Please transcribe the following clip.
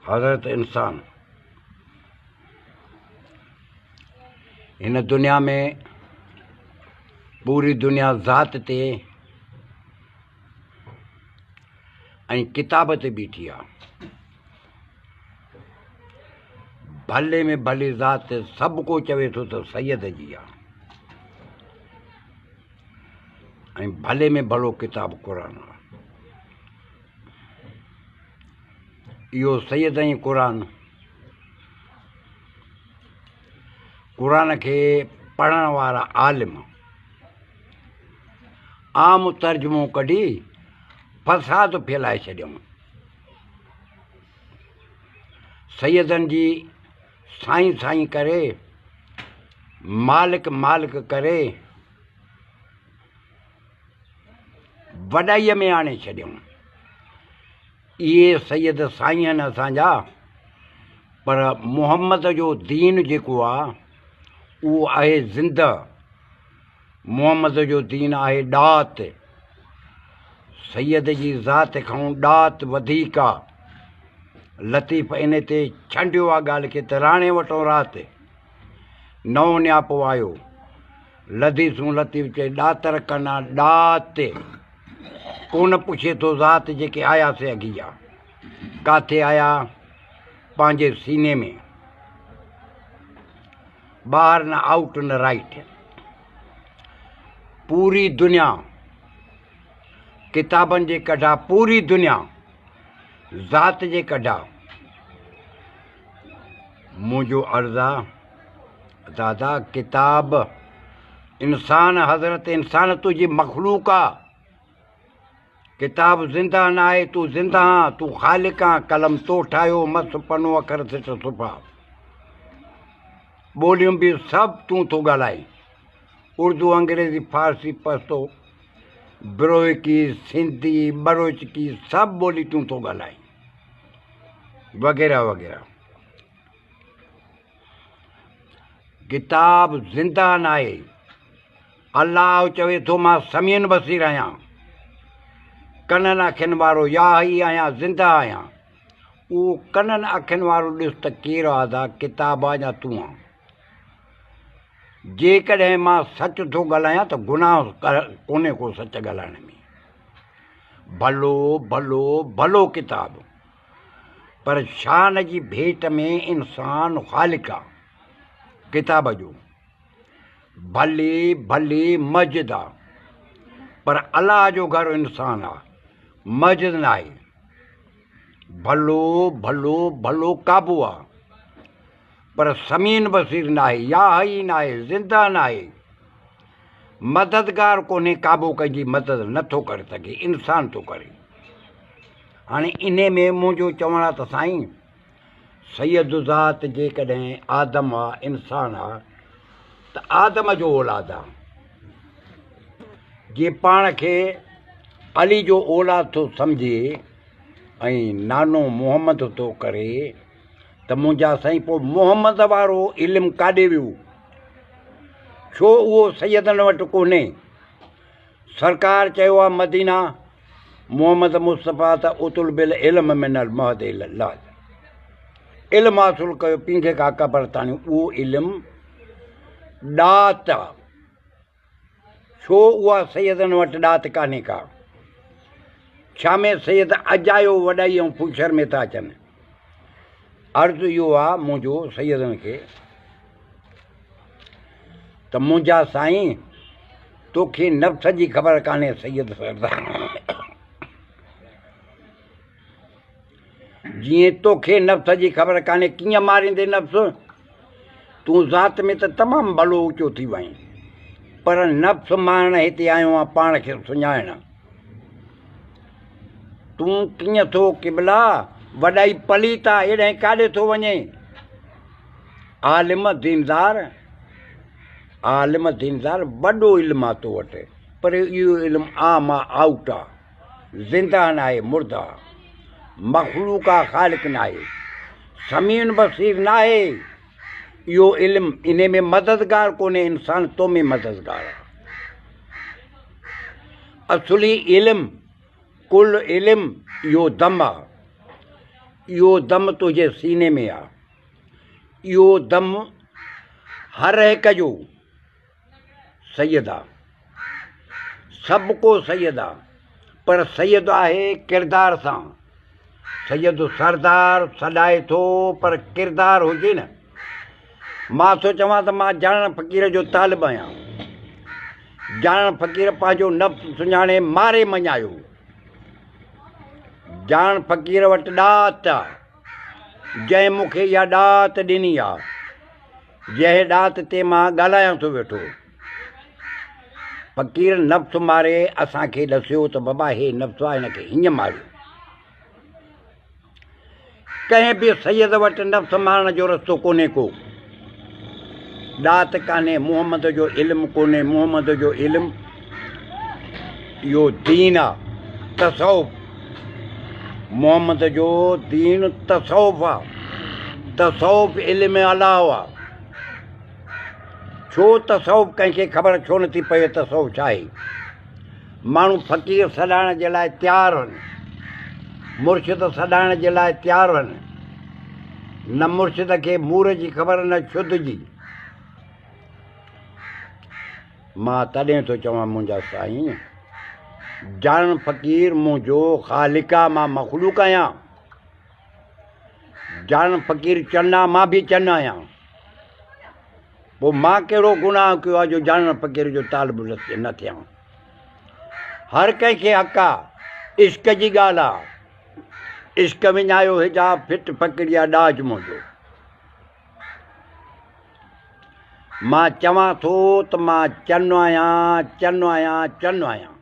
حضرت انسان هن دنيا ۾ پوري دنيا ذات تي ۽ ڪتاب تي بيٺي آ. ڀلي ۾ ڀلي ذات سڀ ڪو چوي ٿو ته سيد جي آ ۽ ڀلي ۾ ڀلو ڪتاب قرآن آ. اهو سيد ۽ قرآن قرآن کي پڙهڻ وارا عالم عام ترجمو ڪڍي فساد ڦهلائي ڇڏيائون. سيدن جي سائين سائين ڪري مالڪ مالڪ ڪري وڏائيء ۾ آڻي ڇڏيائون. اهي سيد سائين آهن اسان جا، پر محمد جو دين جيڪو آ اهو آهي زنده. محمد جو دين آهي ڏات. سيد جي ذات کان ڏات وڌيڪ آ. لطيف ان تي ڇنڊيو آ ڳالهه کي ته راڻي وٽون رات نئون نياپو آيو. لڌيسون لطيف چئي ڏاتر ڪنا ڏات ڪونه پڇي ٿو ذات جيڪي آيا سي اڳي جا ڪاٿي آيا پنهنجي سيني ۾ ٻاهر نه آئوٽ نه رائيٽ پوري دنيا ڪتابن جي ڪڍا پوري دنيا ذات جي ڪڍا منهنجو عرض آ دادا ڪتاب انسان حضرت انسان تنهنجي مخلوق آ ڪتاب زنده ناهي تون زنده آن تون خالق آن قلم تو ٺاهيو مس پنو اکر سٽ صفا ٻوليون به سڀ تون ٿو ڳالهائين اردو انگريزي فارسي پشتو بروهڪي سنڌي ٻروچڪي سڀ ٻولي تون ٿو ڳالهائين وغيره وغيره ڪتاب زنده ناهي. الله چوي ٿو مان سميع بصير آهيان. ڪنن اکين وارو يا حي آهيان زنده آهيان. اهو ڪنن اکين وارو ڏس ته ڪير آ ادا ڪتاب آ يا تون آن. جيڪڏهن مان سچ ٿو ڳالهايان ته گناهه ڪونهي ڪو سچ ڳالهائڻ ۾. ڀلو ڀلو ڀلو ڪتاب. پر شان جي ڀيٽ ۾ انسان خالق آ، ڪتاب جو. ڀلي ڀلي مسجد آ، پر الله جو گهر انسان آ، مسجد ناهي. ڀلو ڀلو ڀلو ڪعبو آ، پر سميع بصير ناهي، يا حي ناهي، زنده ناهي. مددگار ڪونهي، ڪعبو ڪنهن جي مدد نٿو ڪري سگهي، انسان ٿو ڪري. هاڻي انهي ۾ منهنجو چوڻ آ ته سائين سيد ذات جيڪڏهن آدم آ انسان آ ته آدم جو اولاد آ جي پاڻ کي علي جو اولاد ٿو سمجهي ۽ نانو محمد ٿو ڪري ته منهنجا سائين پوء محمد وارو علم ڪاڏي ويو ڇو اهو سيدن وٽ ڪونهي سرڪار چيو آ مدينه محمد مصطفيٰ ته اطلب العلم من المهد الي اللحد علم حاصل ڪيو پينگهي کان قبر تاڻي اهو علم ڏات آ ڇو اها سيدن وٽ ڏات ڪانهي ڪا ڇا ۾ سيد اجايو وڏائي ۽ ڦوشر ۾ ٿا اچن عرض اهو آ منهنجو سيدن کي ته منهنجا سائين توکي نفس جي خبر ڪانهي سيد سردار جيئن توکي نفس جي خبر ڪانهي ڪيئن ماريندي نفس تون ذات ۾ ته تمام ڀلو اوچو ٿي وئين پر نفس مارڻ هتي آيو آهيان پاڻ کي سڃاڻڻ تون ڪيئن ٿو قبلا وڏائي پليت آ ايڏانهن ڪاڏي ٿو وڃين عالم ديندار عالم ديندار وڏو علم آ تو وٽ پر اهو علم عام آ آئوٽ آ زنده ناهي مرده آ مخلوق آ خالق ناهي سميع بصير ناهي اهو علم انهي ۾ مددگار ڪونهي انسان تو ۾ مددگار آ اصلي علم ڪل علم اهو دم آ. اهو دم تنهنجي سيني ۾ آ. اهو دم هر هڪ جو سيد آ. سڀ ڪو سيد آ، پر سيد آهي ڪردار سان. سيد سردار سڏائي ٿو پر ڪردار هجي نه. مان ٿو چوان ته مان جانڻ فقير جو طالب آهيان. جانڻ فقير پنهنجو نفس سڃاڻي ماري مڃايو. جانڻ فقير وٽ ڏات آ، جنهن مون کي اها ڏات ڏني آ، جنهن ڏات تي مان ڳالهايان ٿو ويٺو. فقير نفس ماري اسان کي ڏسيو ته بابا هي نفس آ، هن کي هيئن ماريو. ڪنهن به سيد وٽ نفس مارڻ جو رستو ڪونهي ڪو. ڏات ڪانهي، محمد جو علم ڪونهي، محمد جو علم اهو دين آ، تصوف. محمد جو دين تصوف آ، تصوف علم الله آ. ڇو تصوف ڪنهن کي خبر ڇو نٿي پوي تصوف ڇا آهي؟ ماڻهو فقير سڏائڻ جي لاء تيار هن، مرشد سڏائڻ جي لاء تيار هن، نه مرشد کي مور جي خبر نه شڌ جي. مان تڏهن ٿو چوان منهنجا سائين، جانڻ فقير منهنجو خالق آ، مان مخلوق آهيان. جانڻ فقير چن آ، مان به چن آهيان. پوء مان ڪهڙو گناهه ڪيو آهي جو جانڻ فقير جو طالب نه ٿيان. هر ڪنهن کي حق آ، عشق جي ڳالهه آ. عشق وڃايو حجاب ڦٽ پڪڙي آ ڏاج منهنجو. مان چوان ٿو ته مان چن آهيان، چن آهيان، چن آهيان.